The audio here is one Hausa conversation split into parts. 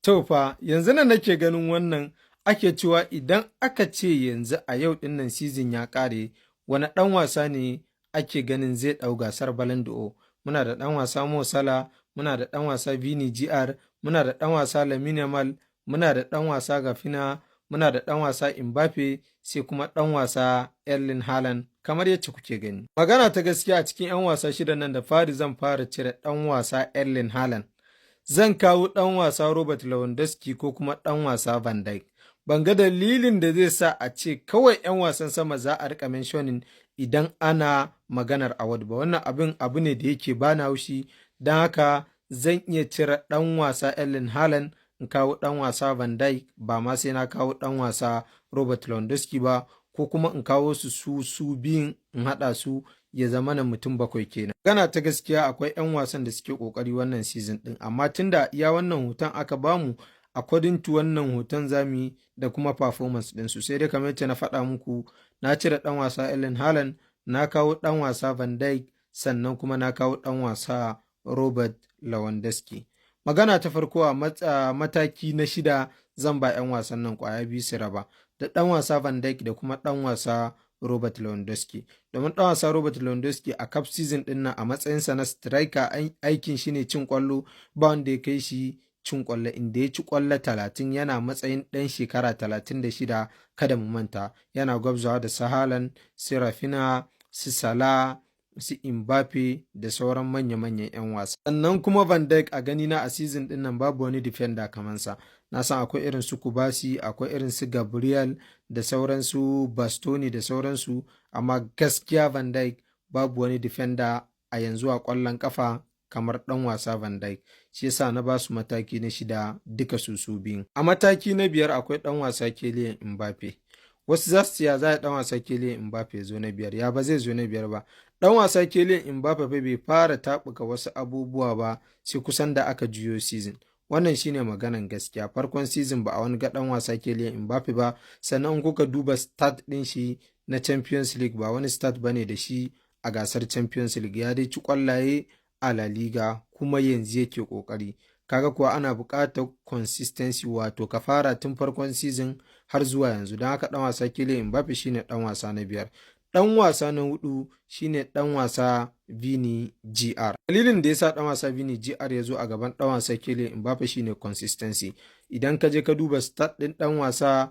To fa, yanzu nan nake ganin wannan ake cewa idan aka ce yanzu a yau dinnan season ya ƙare, wani ɗan wasa ne ake ganin zai ɗau gasar Ballon d'Or? Muna da ɗan wasa Mo Salah, muna da ɗan wasa Vini Jr, muna da ɗan wasa Lamine Yamal, muna da ɗan wasa Raphinha, muna da ɗan wasa Mbappe, sai kuma ɗan wasa Erling Haaland, kamar yacce kuke gani. Magana ta gaskiya, a cikin 'yan wasa shida nan, da fari zan fara cire ɗan wasa Erling Haaland. Zan kawo ɗan wasa Robert Lewandowski ko kuma ɗan wasa Van Dijk. Ban ga dalilin da zai sa a ce kawai 'yan wasan sama za a rika mentioning idan ana maganar award ba. Wannan abin abu ne da yake bani haushi, don haka zan iya cire ɗan wasa Erling Haaland in kawo ɗan wasa Van Dijk, ba ma sai na kawo ɗan wasa Robert Lewandowski ba, ko kuma in kawo su su su biyun in haɗa su ya zama na mutum bakwai kenan. Magana ta gaskiya, akwai 'yan wasan da suke ƙoƙari wannan season ɗin, amma tunda iya wannan hoton aka bamu, according to wannan hoton zamu yi da kuma performance ɗinsu. Sai dai kamar yadda na faɗa muku, na cire ɗan wasa Erling Haaland, na kawo ɗan wasa Van Dijk, sannan kuma na kawo ɗan wasa Robert Lewandowski. Magana ta farko, a mataki na shida zan ba 'yan wasan nan kwaya biyu su raba, da ɗan wasa Van Dijk da kuma ɗan wasa Robert Lewandowski. Domin ɗan wasa Robert Lewandowski a cup season ɗin nan, a matsayinsa na striker, aikin shi ne cin ƙwallo, ba wanda ya kai shi cin ƙwallo, inda ya ci ƙwallo 30, yana matsayin ɗan shekara 36. Kada mu manta yana gwabzawa da su Haaland, su Raphinha, su Salah, su Mbappe da sauran manya-manyan 'yan wasa. Sannan kuma Van Dijk, a gani na a season ɗin nan babu wani defender kamar sa. Na san akwai irin su Cubarsi, akwai irin su Gabriel da sauransu, Bastoni da sauransu, amma gaskiya Van Dijk, babu wani defender a yanzu a ƙwallon ƙafa kamar ɗan wasa Van Dijk. Shi yasa na ba su mataki na shida duka su su biyun. A mataki na biyar akwai ɗan wasa Kylian Mbappe. Wasu za su ya za a ɗan wasa Kylian Mbappe zo na biyar, ya ba zai zo na biyar ba? Ɗan wasa Kylian Mbappe fa bai fara taɓuka wasu abubuwa ba sai kusan da aka juyo season. Wannan shine maganan gaskiya. Farkon season ba a wani ga ɗan wasa Kylian Mbappe ba, sannan in kuka duba stat ɗin shi na Champions League, ba wani stat bane da shi a gasar Champions League. Ya dai ci ƙwallaye a La Liga, kuma yanzu yake ƙoƙari. Kaga kuwa ana buƙatar consistency, wato ka fara tun farkon season har zuwa yanzu. Don haka ɗan wasa Kylian Mbappe shine ɗan wasa na biyar. Ɗan wasa na hudu shine ɗan wasa Vini Jr. Dalilin da yasa ɗan wasa Vini Jr ya zo a gaban ɗan wasa Kylian Mbappe shine consistency. Idan ka je ka duba stat ɗin ɗan wasa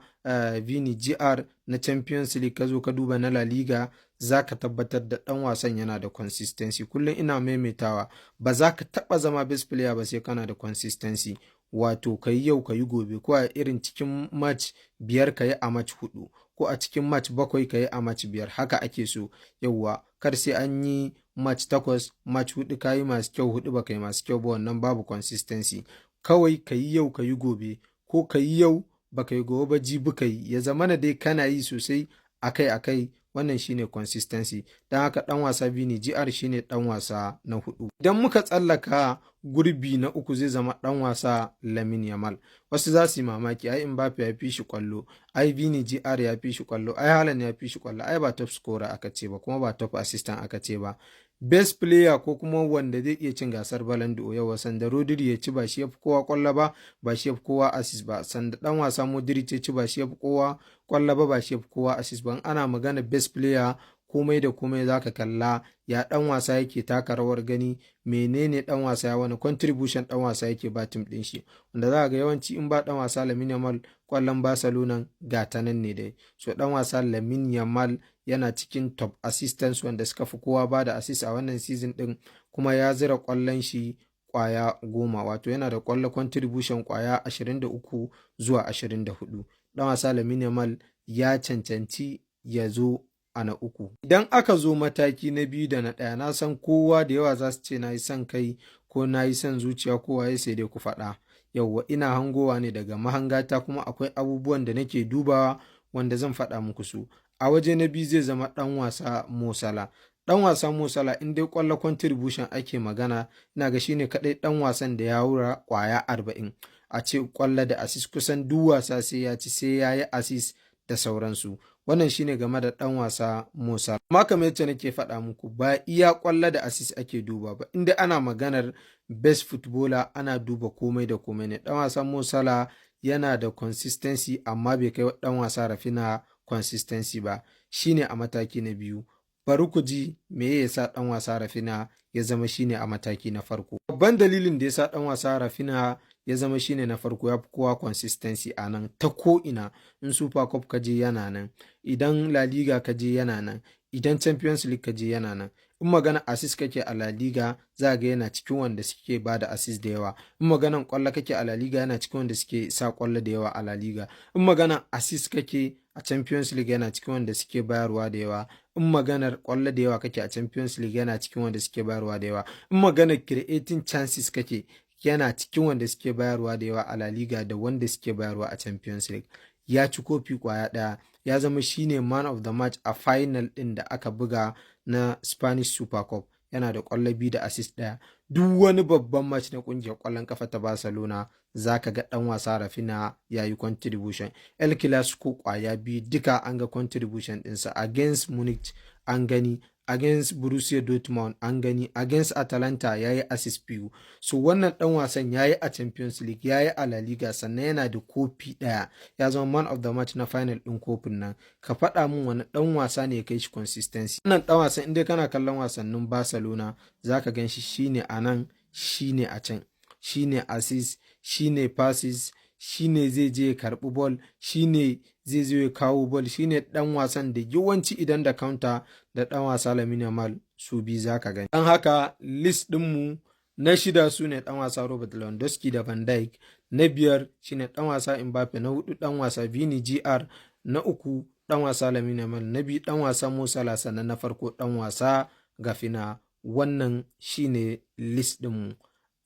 Vini Jr na Champions League, ka zo ka duba na La Liga, za ka tabbatar da ɗan wasan yana da consistency. Kullum ina maimaitawa, ba za ka taɓa zama best player ba sai kana da consistency. Wato ka yi yau, ka yi gobe, ko a irin cikin match biyar ka yi a match hudu, ko a cikin match bakwai ka yi a match biyar, haka ake so. Yauwa, kar sai an yi match takwas, match hudu ka yi masu kyau, hudu ba ka yi masu kyau ba, wannan babu consistency. Kawai ka yi yau, ka yi gobe, ko ka yi yau ba ka yi gobe ba, jibi ka yi, ya zamana dai kana yi sosai akai akai, wannan shine consistency. Don haka dan wasa Vini Jr shine dan wasa na hudu. Idan muka tsallaka gurbi na uku, zai zama dan wasa Lamine Yamal. Wasu za su yi mamaki, ai Mbappe ya fi shi kwallo, ai Vini Jr ya fi shi kwallo, ai Haaland ya fi shi kwallo. Ai ba top scorer aka ce ba, kuma ba top assistant aka ce ba. Best player ko kuma wanda zai iya cin gasar Ballon d'Or yau, sanda Rodri ya ci, ba shi ya fi kowa kwallo ba, ba shi ya fi kowa assist ba. Sanda dan wasa Modric ya ci, ba shi ya fi kowa kwallo ba, ba shi ya fi kowa assist ba. Ana magana best player, komai da komai zaka kalla, ya dan wasa yake taka rawar gani, menene dan wasa ya, wani contribution dan wasa yake ba team din shi, wanda za ga yawanci in ba dan wasa Lamine Yamal, kwallon Barcelona ga ta nan ne dai. So dan wasa Lamine Yamal yana cikin top assistants wanda suka fi kowa ba da assist a wannan season din, kuma ya zira kwallon shi kwaya 10, wato yana da kwallo contribution kwaya 23 zuwa 24. Dan wasa Lamine Yamal ya cancanci ya zo a na uku. Idan aka zo mataki na biyu da na ɗaya, na san kowa da yawa za su ce na yi son kai ko na yi son zuciya ko waye, sai dai ku faɗa. Yauwa, ina hangowa ne daga mahangata, kuma akwai abubuwan da nake dubawa wanda zan faɗa muku su. A waje na biyu zai zama ɗan wasa Mo Salah. Ɗan wasa Mo Salah, in dai ƙwallo contribution ake magana, ina ga shine kaɗai ɗan wasan da ya haura ƙwaya 40. A ce ƙwallo da assist, kusan duk wasa sai ya ci, sai ya yi assist. da sauransu. Wannan shine game da ɗan wasa Mo Salah. Amma kamar yacce nake faɗa muku, ba iya ƙwallo da assist ake duba ba. Inda ana maganar best footballer, ana duba komai da komai ne. Ɗan wasa Mo Salah yana da consistency, amma bai kai ɗan wasa Raphinha consistency ba. Shine a mataki na biyu. Bari ku ji me ya sa ɗan wasa Raphinha ya zama shine a mataki na farko. Babban dalilin da ya sa ɗan wasa Raphinha ya zama shine na farko, ya fi kowa consistency a nan ta ko'ina. In Super Cup ka je, yana nan. Idan La Liga ka je, yana nan. Idan Champions League ka je, yana nan. In magana assist kake a La Liga, za ga yana cikin wanda suke ba da assist da yawa. In maganan kwallo kake a La Liga, yana cikin wanda suke sa kwallo da yawa a La Liga. In maganan assist kake a Champions League, yana cikin wanda suke bayarwa da yawa. In maganar kwallo da yawa kake a Champions League, yana cikin wanda suke bayarwa da yawa. In maganar creating chances kake, yana cikin wanda suke bayarwa da yawa a La Liga da wanda suke bayarwa a Champions League. Ya ci kofi kwaya ɗaya, ya zama shine man of the match a final ɗin da aka buga na Spanish Super Cup. Yana da ƙwallo biyu da assist ɗaya. Duk wani babban match na ƙungiyar ƙwallon kafa ta Barcelona, za ka ga ɗan wasa Raphinha ya yi contribution. El Clasico kwaya biyu duka an ga contribution ɗinsa. Against Munich an gani, against Borussia Dortmund an gani, against Atalanta ya yi assist biyu. So wannan ɗan wasan ya yi a Champions League, ya yi a La Liga, sannan yana da kofi ɗaya. Ya zama man of the match na final ɗin kofin nan. Ka faɗa min wani ɗan wasa ne ya kai shi consistency? Wannan ɗan wasan, inda kana kallon wasannin Barcelona, za ka gan shi shine a nan, shine a can, shine assist, shine passes, shine zai je ya karɓi ball, shine zai zo ya kawo ball, shine ɗan wasan da yawanci idan da counter da ɗan wasa Lamine Yamal su bi za ka gani. Don haka list ɗinmu na shida su ne ɗan wasa Robert Lewandowski da Van Dijk, na biyar shine ɗan wasa Mbappe, na hudu ɗan wasa Vini Jr, na uku ɗan wasa Lamine Yamal, na biyu ɗan wasa Mo Salah, sannan na farko ɗan wasa Raphinha. Wannan shine list ɗinmu.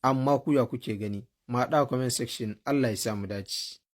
Amma ku ya kuke gani? Ma haɗa comment section. Allah ya sa mu dace.